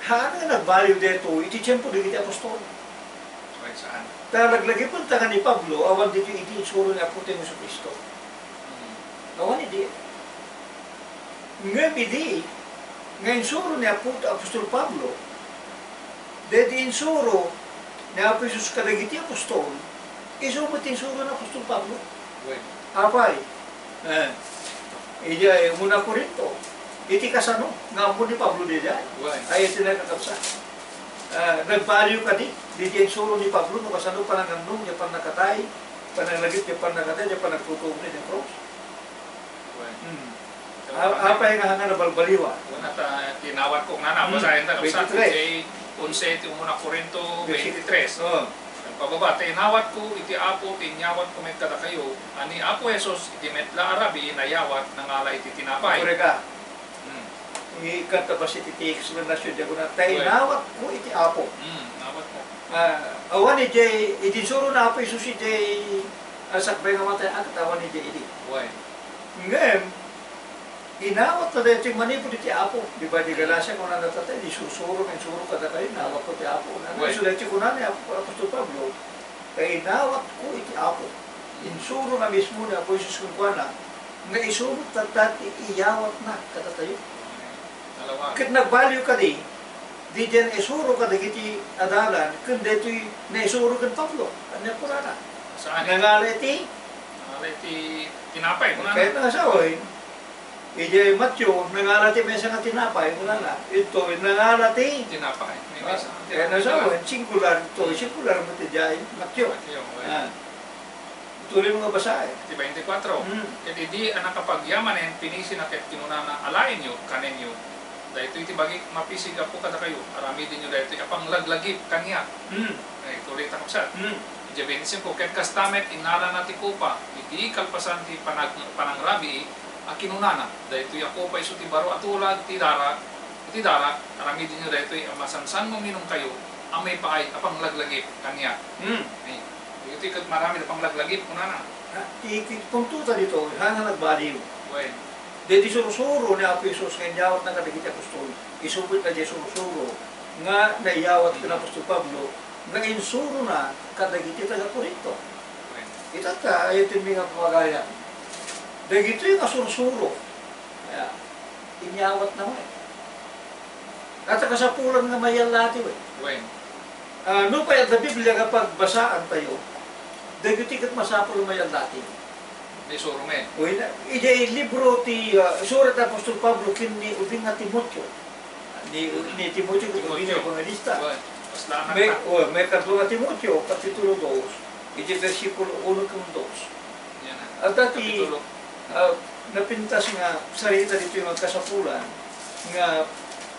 haan nga nagbaliw daytoy iti tiempo dagiti apostol. Right, saan? Ta laglagipen ta nga ni Pablo, awan ditoy iti insuro ni Apotayo Jesu-Cristo. Mm. Awan idi. Ngem idi nga insuro ni Apo-, Apostol Pablo, daydi insuro ni Apo Jesus kadagiti apostol, isu met ti insuro ni Apostol Pablo. Wen. Apay, eh, idiay umuna Corinto, iti kasano nga ammo ni Pablo diay? Wen. Ay, iti nakakabsat. Ah, nagbaliw kadi, daydi insuro ni Pablo, no kasano panangamnong, diay pannakatay, pananglagip, diay pannakatay, diay panagtutuok diay krus? Wen. Hmm. So, a-, apay nga, nga nabalbaliwan? Wen, ta, tinawat ko nga na, hmm, basaen ta, kabsat, twenty-three. Iti onse ti umuna Corinto twenty-three. Oh. Nagpababa, ta inawatko iti Apo ti inyawatko met kadakayo, a ni Apo Jesus, iti met la a rabii, nayawat, nangala iti tinapay. Korek ka. Hmm. Ikanta bassit iti explanation diay kuna, ta, wen, inawatko iti Apo. Hmm, inawatko. Ah, awan idiay, idi insuro ni Apo Jesus idiay, ah, sakbay nga matay, ket awan idiay idi. Wen. Ngem, inawatna daytoy manipud iti Apo. Di ba, di Galacia, kunana tatta, idi sursuro nga insuro kadakayo, inawatko ti Apo. Wen. Isu daytoy kuna ni Apo, Apostol Pablo, ta inawatko iti Apo. Insuro na mismo ni Apo Jesus kenkuana, nga isu met tatta ti iyawatna kadatayo. Ket nagbaliw kadi, diay naisuro kadagiti adalan, ken daytoy naisuro ken Pablo. Ania kunana? Saan? Nangala iti? Nangala iti tinapay, kunana. Kayat nga sawen, idiay Mateo, nangala ti maysa nga tinapay, kunana. Ito, nangala ti? Tinapay. May maysa. Ah, kayat nga sawen, singular ito, singular met idiay Mateo. Mateo, okay. Ah. Tuloy mo nga basaen. Ti twenty-four. Hmm. Ket idi a nakapagyamanen, pinisina ket kinunana, "Alaenyo, kanenyo. Daytoy ti bagik mapisi gapu kadakayo. Aramidenyo daytoy a panglaglagip kaniak." Hmm. Ay, tuloy ta, kabsat. Hmm. Idiay twenty-five, ket kasta met innalana ti kopa, idi kalpasan ti panag-, panangrabii, a kinunana, "Daytoy a kopa isu ti baro a tulag ti darak, iti darak, aramidenyo daytoy a masansan mo nginum kayo, a maipaay a panglaglagip kaniak." Hmm. Ay, Dagitoy ket maaramid a panglaglagip, kunana. Ha, ti, ti punto ta ditoy, haan nga nagbaliw. Wen. Daydi sursuro ni Apo Jesus nga inyawatna kadagiti apostol, isu met daydi sursuro nga naiyawat ken Apostol Pablo nga insurona kadagiti taga-Corinto. Wen. Itatta, ay, tinmi nga pamagayan. Dagitoy nga sursuro. Kaya, inyawatna met. Ata kasapulan nga mayallati, wen. Wen. Ah, nupay adda Biblia nga pagbasaantayo, dagiti ket masapul nga mayallati. Ni Soromen. Wen, idiay libro ti, ah, surat ni Apostol Pablo ken ni ubing nga Timoteo. Ni, ni Timoteo ket ubing nga Timoteo. Evangelista. Wen. Mas lanak na. May, oh, maikadua nga Timoteo, kapitulo dos, iti bersikulo uno ken dos. Yan na. Adda ti, kapitulo. Ah, napintas nga sarita ditoy nga kasapulan nga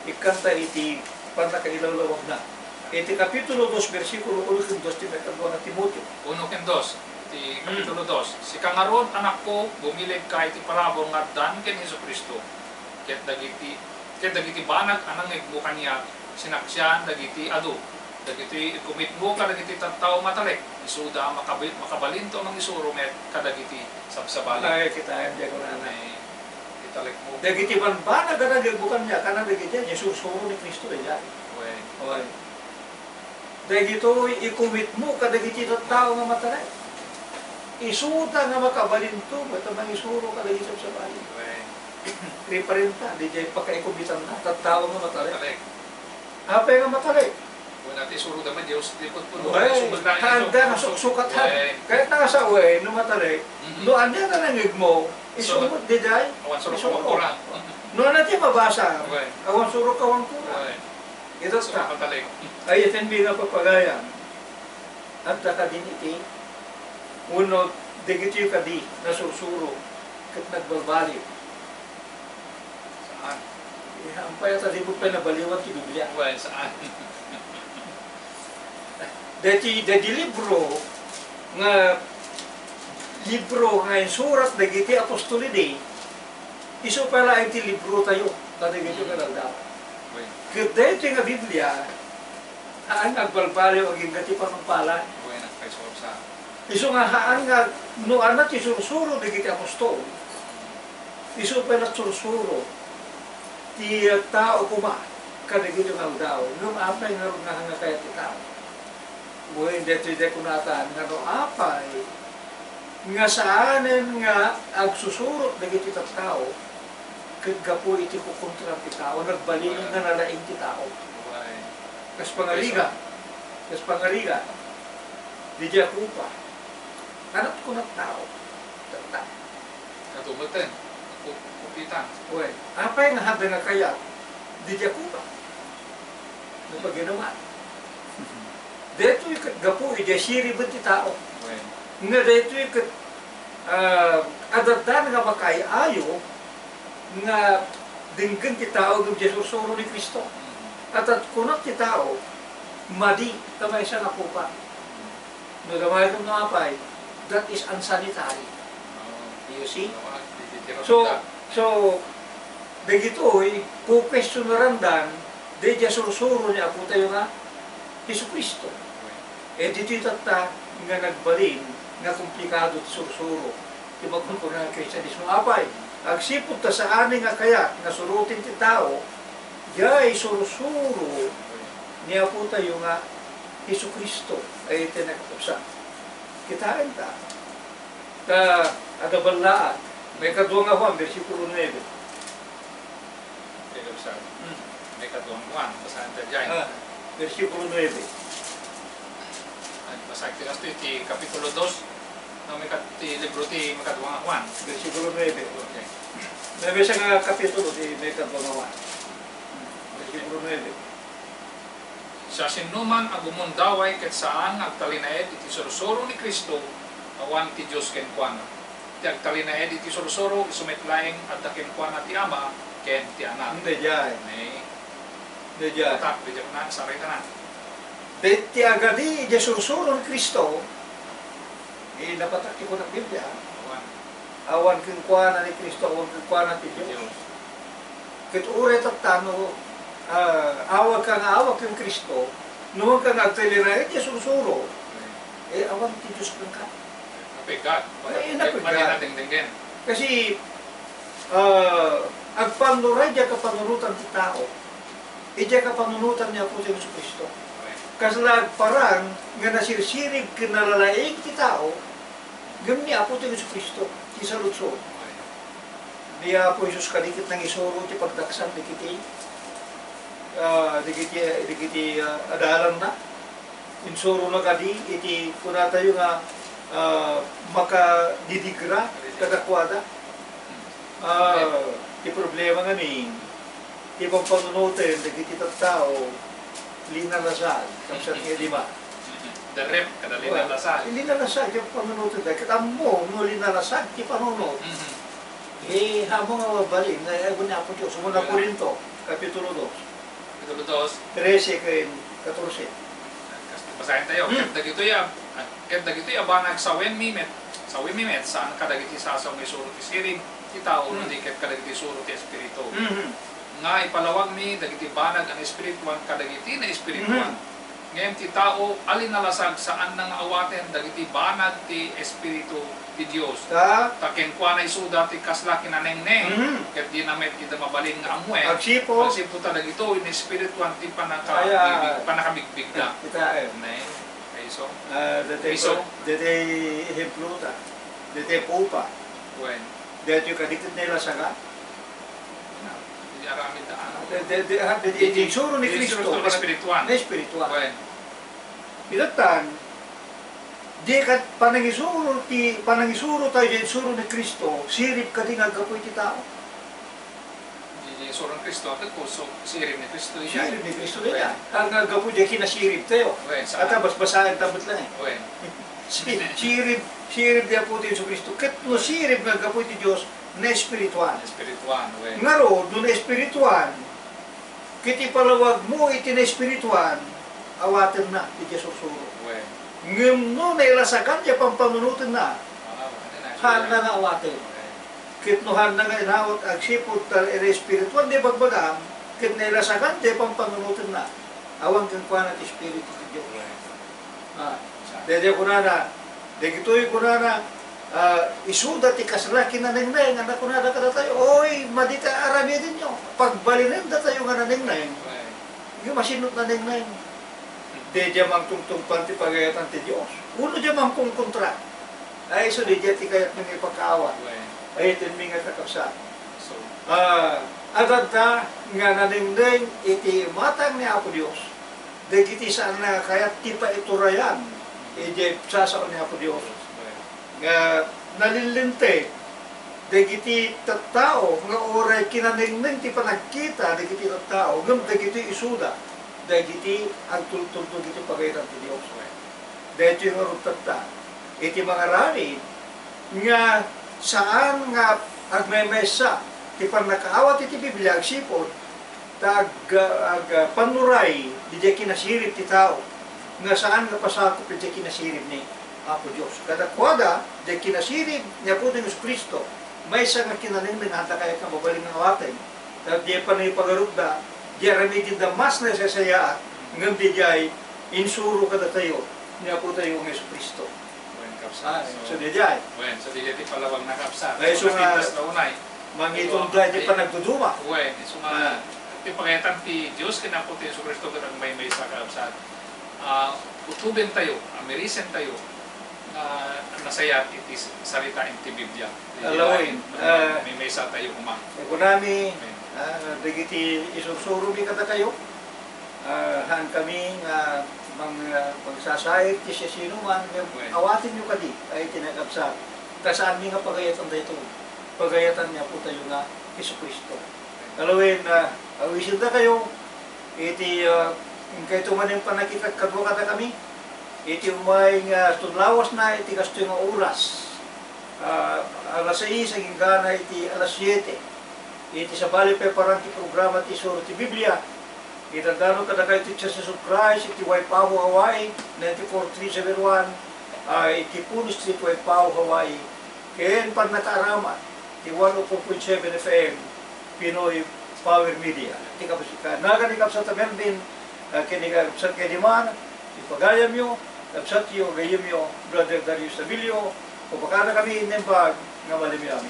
ikkanta iti pannakailawlawagna. Iti kapitulo dos, bersikulo uno ken dos ti maikadua nga Timoteo. Uno ken dos, ti, hmm, kapitulo dos. Sika ngarud, anakko, bumilegka iti parabur nga addan ken Jesu-Cristo, ket dagiti, ket dagiti banag a nangngegmo kaniak, sinaksian dagiti adu. Dagitoy ikumitmo kadagiti tattao nga talek, isuda a makabi-, makabalinto a mangisuro met kadagiti sabsabali. Ay, kitaem, diay kunana. Ay, italekmo. Dagiti banbanag a nangngegmo kaniak, kana dagiti, diay sursuro ni Cristo, diay. Wen. Wen. Dagitoy ikumitmo kadagiti tattao nga matalek. Isuda nga makabalinto, basta mangisuro kadagiti sabsabali. Referenta, diay pakaikubitanna, tattao nga matalek. Matalek. Apay nga matalek? Kuna ti isuroda met, Dios, ti pudpud. Wen, sumagda, haanda nga suksukatan. Wen. Kayatna nga sawen, no matalek, no ania nga nangngegmo, isumot diay, awan surok, isumot. No ania ti mabasa, awan surok, awan kura. Wen. Ita ta. Matalek. Ay, iti nga papagayan. Adda kadin iti wenno dagitoy kadi nasursuro ket nagbalbaliw. Saan? Eh, ampay ta di mo pay nabaliwan ti Biblia. Wen, saan? Deti, deti libro nga, libro nga insurat dagiti apostol idi, isu pay laeng ti libro tayo, kadagitoy nga aldaw. Wen. Ket daytoy nga Biblia, haan nga agbalbaliw agingga ti panungpala. Wen, agpayso sa. Isu nga haan nga no ania ti sursuro dagiti apostol, isu pay la sursuro ti tao koma kadagitoy nga aldaw. Ngem apay ngarud nga haan nga kayat ti tao? Wen, daytoy diay kunatan nga no apay nga saanen nga agsusurot dagiti tattao, ket gapu iti kukontra ti tao, nagbalin nga nalaing ti tao. Wen. Kas pangarigat, kas pangarigat, diay kopa, ania ti kuna ti tao? Tatta. Kadumaten, ku-, kupitan. Wen, apay nga haanda nga kayat, diay kopa? No paginawan. Daytoy ket gapu idiay siriben ti tao. Wen. Nga daytoy ket, ah, adda nga makaay-ayo nga denggen ti tao iti sursuro ni Cristo. Mm. At, at kunat ti tao, madi ta maysa nga kopa. Mm. No damagen no apay, that is unsanitary. Oh. You see? Oh, ah, di, di, di, So, di, so, dagitoy, kukwestionarandan, daydiay sursuro ni Apotayo nga Jesu-Cristo. Eh, ditoy tatta nga nagbalin nga komplikado ti sursuro ti makunkuna nga Kristianismo. Apay, agsipud ta saanen nga kayat nga suroten ti tao, diay sursuro ni Apotayo nga Jesu-Cristo ay ti nakapusat. Kitaen ta, ta, adda ballaat, maikadua nga Juan, bersikulo nuebe. Pero sa, hmm, maikadua nga Juan, basaen ta diay. Ah, bersikulo nuebe. Ay, basaen ti kastoy, ti kapitulo dos, no, maika-, ti libro ti maikadua nga Juan. Bersikulo nuebe. Okay. Nuebe sa nga kapitulo ti maikadua nga Juan. Bersikulo nuebe. Siasinoman a gumundaway ket saan nga agtalinaed iti sursuro ni Cristo, awan ti Dios kenkuana. Ti agtalinaed iti sursuro, isu met laeng adda kenkuana ti Ama ken ti Anak. Daydiay. Nay. Daydiay. Atak, daydiay kuna, saray kana. Daytoy agadi idiay sursuro ni Cristo, eh, napatak ti kuna ti Biblia. Awan. Awan kenkuana ni Cristo, awan kenkuana ti Dios. Dios. Ket uray tatta no, ah, awagka nga awag ken Cristo, no awanka nga agtalinaed idiay sursuro, eh, awan ti Dios kenka. Napiggat. Eh, napiggat. Madi nadengdenggen. Kasi, ah, agpannurayda idiay kapanunotan ti tao. Idiay kapanunotan ni Apo Jesu-Cristo. Correct. Kasla agparang nga nasirsirib ken nalalaing ti tao, ngem ni Apo Jesu-Cristo ti saludsod. Correct. Ni Apo Jesus kadi ket nangisuro ti pagdaksan dagiti, ah, dagiti, dagiti, ah, adalanna. Insurona kadi iti kunatayo nga, ah, makadidigra kadakuada. Ah, ti problema ngamin, ti pampanunotna dagiti tattao, linalasag, kapsat nga di ba? Darrep, kada linalasag. Linalasag, ti pampanunotna, ket ammo no linalasag ti panunot. Mhm. Eh, amo nga mabalin, eh, agun ni Apo Dios. Una Korinto, Kapitulo dos. Kapitulo dos. Trese ken katorse. Kas-, basahen tayo. Hmm. Ket dagitoy a, ket dagitoy a banag sawenmi met, sawenmi met, saan kadagiti sasao nga isuro ti siring ti tao, no di ket kadagiti isuro ti Espiritu. Mhm. Nga ipalawagmi dagiti banag a naespirituan kadagiti naespirituan. Mhm. Ngem ti tao a linalasag, saanna nga awaten dagiti banag ti Espiritu ti Dios. Ta? Ta kenkuana isuda ti kasla kinanengneng, mhm, ket dina met ida mabalin nga ammuen. Agsipud? Agsipud ta dagitoy naespirituan ti panaka-, ay, ay, big-, panakabigbigda. Kitaem. Ne? Ay, So, ah, daytoy, so, daytoy ehemplo ta. Daytoy pupa. Wen. Daytoy kadi ket nailasagan. Iti aramid da, ano? De, de, de, ah, de, de, iti, iti insuro ni Cristo, iti insuro ni Cristo, espirituan. Na espirituan. Wen. Itatta, di ket panangisuro ti, panangisuro tayo iti insuro ni Cristo, sirib kadi nga aggapu iti tao. Di, di insuro ni Cristo, ket also sirib ni Cristo, di. Sirib ni Cristo, di. Wen. Ang aggapu di kinasirib tayo. Wen, saan? Ata basbasaen ta met laeng. Wen. Si-, sirib, sirib ni Apo ti Jesu Cristo. Ket no sirib nga aggapu iti Dios, na espirituan. Espirituan, wen. Ngarud, no na espirituan, ket ipalawagmo iti na espirituan, awatenna ti diay sursuro. Wen. Ngem no nailasagan ti pampanunotenna, ah, wen, wen, wen, haanna nga awaten. Wen. Ket no haanna nga inawat agsipud ta iti espirituan ti bagbagam, ket nailasagan ti pampanunotenna, awan kenkuana ti Espiritu ti Dios. Wen. Ah, daydiay kunana, dagitoy kunana, ah, isuda ti kasla kinanengneng, a kunada kadatayo, "Oy, madi ta aramidenyo, pagbalinen datayo nga nanengneng." Wen. Ngem asinot nanengneng? Daydiay mangtungtungpal ti pagayatan ti Dios. Uno diay mangkongkontra. Ay, isu daydiay ti kayatmi nga ipakaawat. Wen. Ay, itinmi nga kakabsat. So, ah, adda nga nanengneng iti imatang ni Apo Dios. Dagiti saan nga kayat ti paiturayan idiay sasao ni Apo Dios nga nalillinteg dagiti tattao nga uray kinanengneng ti panagkita dagiti tattao, ngem dagiti isuda dagiti agtultultog iti pagayatan ti Dios. Daytoy ngarud tatta iti mangaramid nga saan nga agmaymaysa ti pannakaawat iti Biblia agsipud ta ag-, ag-, pannuray diay kinasirib ti tao nga saan nga pasakop diay kinasirib ni Apo Dios. Kadakuada, diay kinasirib ni Apo Jesu-Cristo, maysa nga kinanengneng a haanda kayat nga mabalin nga awaten. Ta diay panangipagarupda, diay aramidenda mas nasayaat, ngem diay insuro kadatayo ni Apo tayo nga Jesu-Cristo. Wen, kabsat. Ah, so, so, diay. Wen, so, diay ti palawag na kabsat. Ay, so, so, nga, pintas na unay. Mangitunda iti panagduduma. Wen, so nga, ah, ti pagayatan ti Dios ken Apo ti Jesu-Cristo ket agmaymaysa, kabsat. Ah, utobentayo, amerisentayo, nga nasayaat iti saritaen ti Biblia. Ala wen, ah, maymaysa tayo koma. Kunami, wen, ah, dagiti isursuromi kadatayo, ah, haankami nga mang-, ah, mangsasait ti siasinoman, nga, wen, awatenyo kadi, ay, ti nakabsat. Ta saanmi nga pagayatan daytoy. Pagayatan ni Apo tayo nga Jesu-Cristo. Ala wen, ah, awisendakayo iti, ah, inkayto manen pannakita kadua kadakami iti umay nga tunlawasna iti kastoy nga oras, ah, alas sais agingga iti alas siete. Iti sabali pay parang ti programa ti Isuro ti Biblia, itandano kadakayo ti Church of Christ iti Waipahu, Hawaii, nine four three seven one, ah, iti Puno Street, Waipahu, Hawaii. Ken pannakaaraman ti one oh four point seven F M, Pinoy Power Media. Ti kabus-, ka-, nagan ni Kabsat a Melvin, ah, ken ni Kabsat Kediman, ipagayamyo, kabsatyo, gayyemyo, Brother Darius Sabilio, upakada kami nembag nga malimiami.